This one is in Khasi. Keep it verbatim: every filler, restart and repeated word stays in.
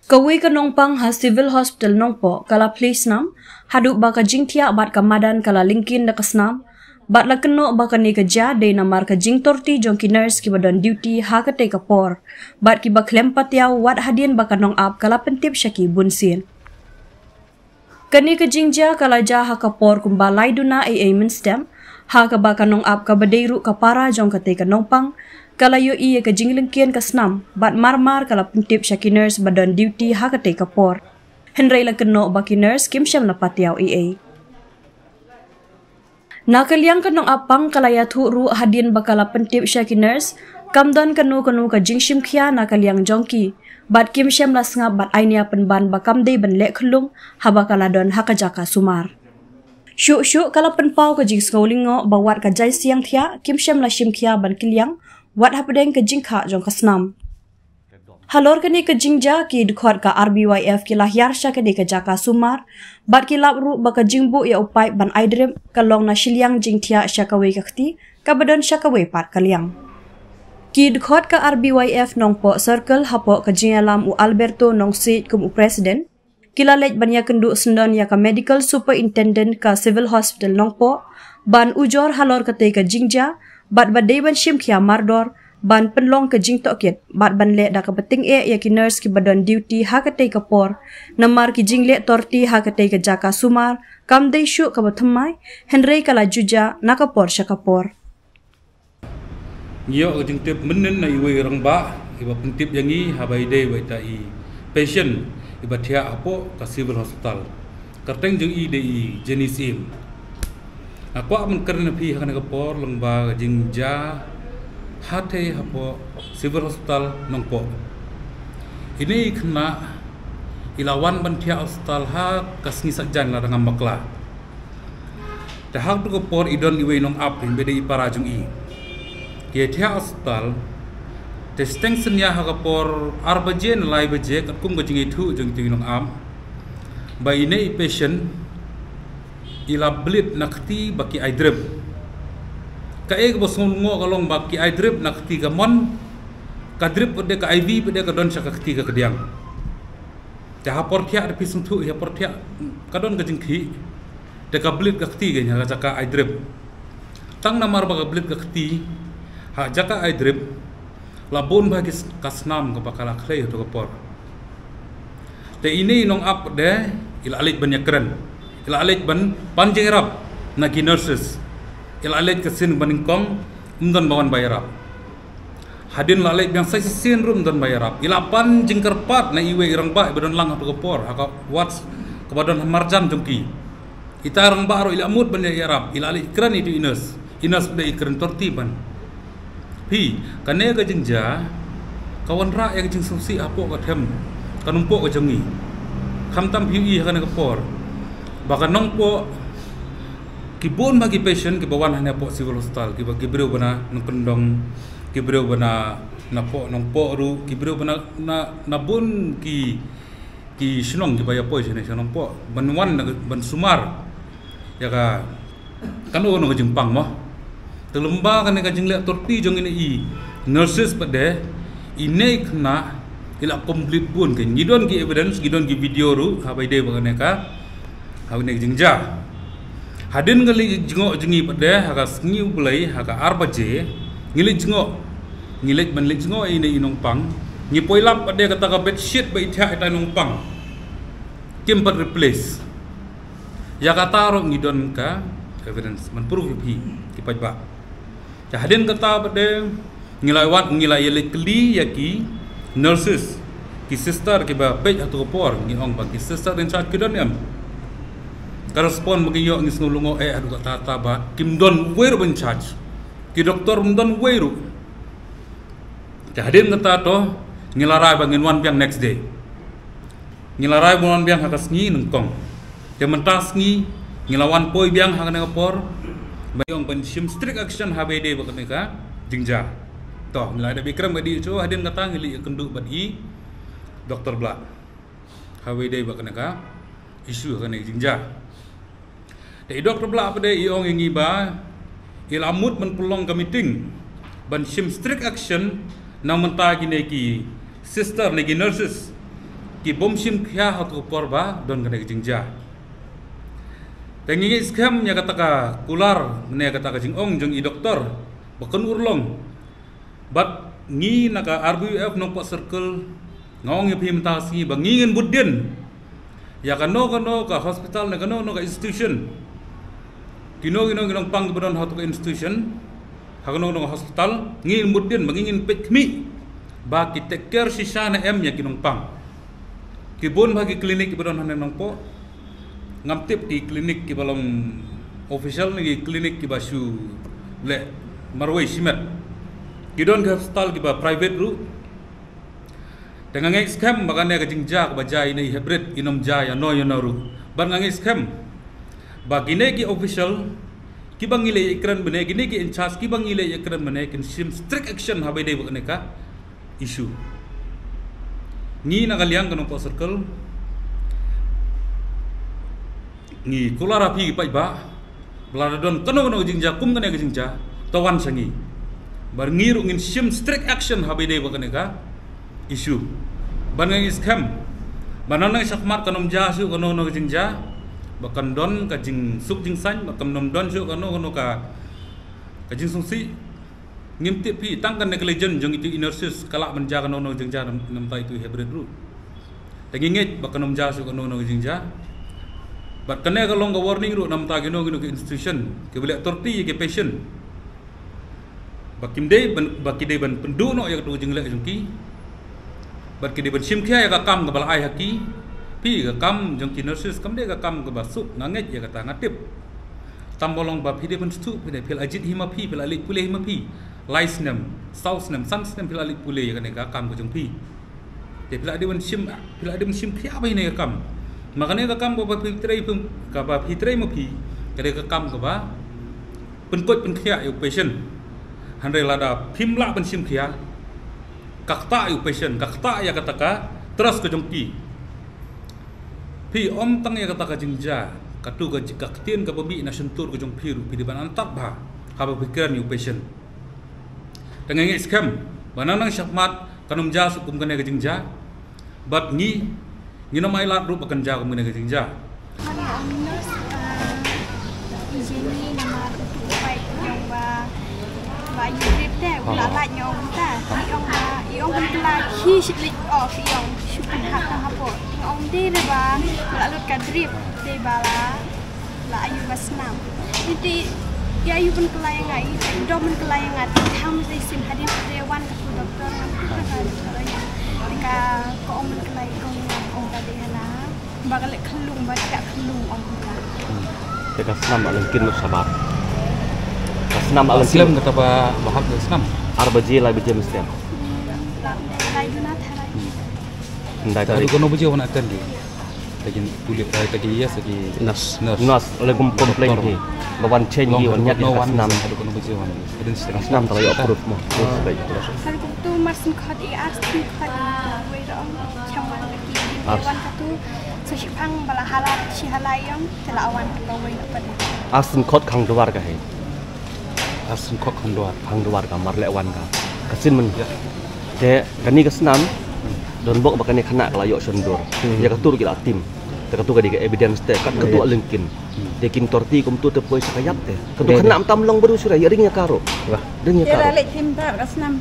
Kawei ka nongpang ha Civil Hospital Nongpoh ka la plie snam haduh ba ka jingthiah bad ka madan ka la lyngkhin da ka snam, bad la kynnoh ba kane ka jia dei namar ka jingtorti jong ki nurse kiba don duty ha katei ka por, bad kiba khlem patiaw wat hadien ba ka nongap ka la pyntip sha ki bunsien. Kane ka jingjia ka la jia ha ka por kumba lai duna eiei mynstep, ha kaba ka nongap kaba dei ruh ka para jong katei ka nongpang ka la ïohi ïa ka jinglyngkhin ka snam, bad marmar ka la pyntip sha ki nurse ba don duty ha katei ka por. Hynrei la kynnoh ba ki nurse kim shym la patiaw eiei. Na ka liang ka nongap pang ka la ïathuh ruh hadien ba ka la pyntip sha ki nurse, kam don kano kano ka jingshim khia na ka liang jong ki, bad kim shym la sngap bad ai nia pynban ba kam dei ban leh khyllung haba ka la don ha ka jaka sumar. Shuh shuh ka la pynpaw ka jingsngew lyngngoh ba wat ka jaisiang thiah kim shym la shim khia ban kylliang, wat hapdeng ka jingkhah jong ka snam. Halor kane ka jingjia ki dkhot ka R B Y F ki la hiar sha kane ka jaka sumar, bad ki lap ruh ba ka jingbuh ïa u paip ban ai drip ka long na shiliang jingthiah sha kawei ka kti kaba don sha kawei pat ka liang. Ki dkhot ka R B Y F Nongpoh Circle hapoh ka jingïalam u Alberto Nongsiej kum u president, ki la leit ban ïakynduh syndon ïa ka Medical Superintendent ka Civil Hospital Nongpoh ban ujor halor katei ka jingjia, bad ba dei ban shim khia mardor, ban pynlong ka jingtohkit bad ban leh da kaba tyngeh ïa ki nurse kiba don duty ha katei ka por, namar ki jingleh torti ha katei ka jaka sumar kam dei shuh kaba thymmai, hynrei ka la ju jia na ka por sha ka por. Ngi ïoh ka jingtip mynnin na iwei i rangbah iba pyntip ïa ngi haba i dei bad ita i patient iba thiah hapoh ka Civil Hospital. Kyrteng jong i dei i Jenny Syiem. Nga kwah ban kren ïa phi ha kane ka por lyngba ka jingjia hatei hapoh Civil Hospital Nongpoh. Ine i khynnah i la wan ban thiah hospital ha ka sngi Saitjaiñ lada ngam bakla. Te ha katu ka por i don iwei i nongap, iba dei i para jong i. Ki thiah hospital, te shiteng synñia ha ka por ar baje ne lai baje, katkum ka jingithuh jong itu i nongap, ba ine i patient i la bleed na kti ba ki ai drip. Kaei kaba sngewlyngngoh ka long ba ki ai drip na kti kamon, ka drip pat de, ka I V pat de ka don sha ka kti ka kdiang. Te ha por thiah, te phi sngewthuh, ha por thiah ka don ka jingkhih. Te ka bleed ka kti kein ha ka jaka ai drip. Tang namar ba ka bleed ka kti ha jaka ai drip, la bun bha ki s-, ka snam kaba ka la khlei ha katu ka por. Te ine i nongap pat de i la leit ban ïakren, i la leit ban pan jingïarap na ki nurses. I la leit ka sien ba nyngkong, ym don ba wan ba ïarap. Hadien la leit biang sa shisien ruh ym don ba ïarap. I la pan jingkyrpad na iwei i rangbah iba don lang ha katu ka por ha ka ward kaba don ha marjan jong ki. Ita i rangbah ruh i la mut ban ïarap, i la leit kren ïa itu i nurse. I nurse pat de i kren torti ban. Phi, kane ka jingjia ka wanrah ïa ka jingsngewsih hapoh ka them ka Nongpoh ka jong ngi. Khamtam phi ïohi ha kane ka por ba ka Nongpoh, ki bun bha ki patient kiba wan hangne hapoh Civil Hospital, kiba ki briew ba na Nongkyndong, ki briew ba na, napoh Nongpoh ruh, ki briew ba na, na, na bun ki, ki shnong kiba ïa poi shane sha Nongpoh ban wan na, ban sumar ïa ka, kano kano ka jingpang mo. Te lyngba kane ka jingleh torti jong ine i nurses pat de, ine i khynnah i la complete bun kein. Ngi don ki evidence, ngi don ki video ruh, haba ïadei bad kane ka, haba ine ka jingjia. Hadien ka leit jngoh jong ngi pat de ha ka sngi U Blei ha ka ar baje, ngi leit jngoh, ngi leit ban leit jngoh ine i nongpang. Ngi poi lap pat de kata ka bedsheet ba i thiah ita i nongpang kim pat replace. Ïa kata ruh ngi don ka evidence ban proof ïa phi ki paidbah. Te hadien kata pat de ngi la wan, ngi la ïaleit kylli ïa ki nurses, ki sister kiba peit ha katu ka por, ngi ong ba ki sister in charge ki don em. Ka respond ba ngi ïoh, ngi sngewlyngngoh eh haduh katta katta ba kim don uwei ruh ban charge. Ki doktor ym don uwei ruh. Te hadien kata to ngi la rai ba ngin wan biang next day. Ngi la rai ban wan biang ha ka sngi nyngkong. Te mynta sngi ngi la wan poi biang ha kane ka por ba ïa ong ban shim strict action haba ïadei bad kane ka jingjia. To ngi la dep ïakren bad i, to hadien kata ngi la ïakynduh bad i Doktor Blah haba ïadei bad kane ka issue ha kane ka jingjia. Te i Doktor Blah pat de i ong ïa ngi ba i la mut ban pynlong ka meeting ban shim strict action na mynta kine ki sister ne ki nurses ki bym shim khia ha ka por ba don kane ka jingjia. Te ngi ngeit skhem ïa kata ka kular ne kata ka jingong jong i doktor ba kan urlong. Bad ngi na ka R B U F Nongpoh Circle nga ong ïa phi mynta ka sngi ba ngi ngin bud dien ïa kano kano ka hospital ne kano kano ka institution, kino kino ki nongpang kiba don ha tu ka institution, ha kano kano ka hospital, ngi ngin bud dien ba ngi ngin peit khmih ba ki take care shisha ne em ïa ki nongpang. Ki bun bha ki clinic kiba don hangne Nongpoh. Ngam tip ki clinic kiba long official ne ki clinic kiba shu leh marwei shimet. Ki don ki hospital kiba private ruh. Te nga ngeit skhem ba kane ka jingjia kaba jia ine i hybrid i nym jia ïano ïano ruh. Bad nga ngeit skhem ba kine ki official kiba ngi leh ïakren mynne, kine ki in charge kiba ngi leh ïakren mynne kin shim strict action haba ïadei bad kane ka issue. Ngi na ka liang ka Nongpoh Circle ngi kular ïa phi ki paidbah ba lada don kano kano ka jingjia kum kane ka jingjia, to wan sha ngi. Bad ngi ruh ngin shim strict action haba ïadei bad kane ka issue. Bad nga ngeit skhem ba nang nang shakhmat kan ym jia shuh kano kano ka jingjia, ba kan don ka jingsuk jingsaiñ, ba kan ym don shuh kano kano ka ka jingsngewsih. Ngim tip phi, tang ka negligence jong itu i nurses ka lah ban jia kano kano jingjia na bynta itu i hybrid ruh. Te ngi ngeit ba kan ym jia shuh kano kano jingjia. Bad kane ka long ka warning ruh na bynta kino kino ki institution kiba leh torti ïa ki patient. Ba kim dei ban, ba ki dei ban pynduh noh ïa katu ka jingleh jong ki. Bad ki dei ban shim khia ïa ka kam kaba la ai ha ki. Phi, ka kam jong ki nurses kam dei ka kam kaba suk, nga ngeit ïa kata, nga tip. Tang ba long ba phi dei ban suk, phi dei, phi la jied hi ma phi, phi la leit pule hi ma phi. Lai snem, saw snem, san snem phi la leit pule ïa kane ka kam ka jong phi. Te phi la dei ban shim, phi la dei ban shim khia bha ïa kane ka kam. Ma kane ka kam kaba phi trei, phi, kaba phi trei ma phi, ka dei ka kam kaba pynkoit pynkhiah ïa u patient. Hynrei lada phim lah ban shim khia, ka ktah ïa u patient, ka ktah ïa kata ka trust ka jong phi. Phi, ym tang ïa kata ka jingjia, katu ka ji-, ka ktien kaba mih na shyntur ka jong phi ruh phi dei ban antad bha haba phi kren ïa u patient. Te nga ngeit skhem ba nang nang shakhmat kan ym jia shuh kum kane ka jingjia. Bad ngi, ngin ym ailad ruh ba kan jia kum kane ka jingjia. Nurse, ah, i Jenny namar utu u paip u ong ba, ba ayu drip te u la lait, nga ong ta. I ong ba, i ong ban kylla khie shitlik off, i ong shu pynhap tang hapoh. Nga ong dei re ba u la lut ka drip, dei ba la la ayu ba snam. Niti, ïa ayu ban kylla ïa nga, i dom ban kylla ïa nga, ti tham ri sim hadien te wan katu doktor, nga kata ka doktor ïa. Ka, ka ong ban kylla ïa nga, ong ka dei hana. Ba ka leh khyllung, ba ka leh khyllung, ong ka. Hmm. Te ka snam a lyngkhin lut shabar. Ka snam a lyngkhin. Slem kata ba, ba hap ka snam. Ar baje, lai baje mynstep. Hmm, lai, lai duna tharai. Hmm. Ndai. Te tari. Haduh kano baje wan attend ki? Te kin pule, eh, te ki, yes, ki nurse. Nurse. Nurse, le kum complain ki. Ba wan change ki, wan ñiad ki ka snam. Haduh kano baje wan ki? Ka snam te la ïoh approve mo. Yes, baik. Haduh kumtu mar syn khot i, ar syn khot i, wei rong, cham wan ki, wan katu, sa shipang ba la hala, shi hala ïong, te la wan ka wei na padi. Ar syn khot khang dwar ka hi. Ar syn khot khang dwar. Khang dwar ka mar leh wan ka. Ka syn myn. Ïa. Te kane ka snam, don bok ba kane khynnah ka la ïoh shon dur. Hmm. Ïa katu ruh ki la tim. Te katu ka dei ka evidence te, kat katu a lyngkhin. Hmm. Te kin torti kumtu te poi sha ka ïap te. Katu khynnah ym tam long bad u shuh, ïa ring ïa ka ruh. Wah. Ring ïa ka ruh. Te la leh tim ta ka snam.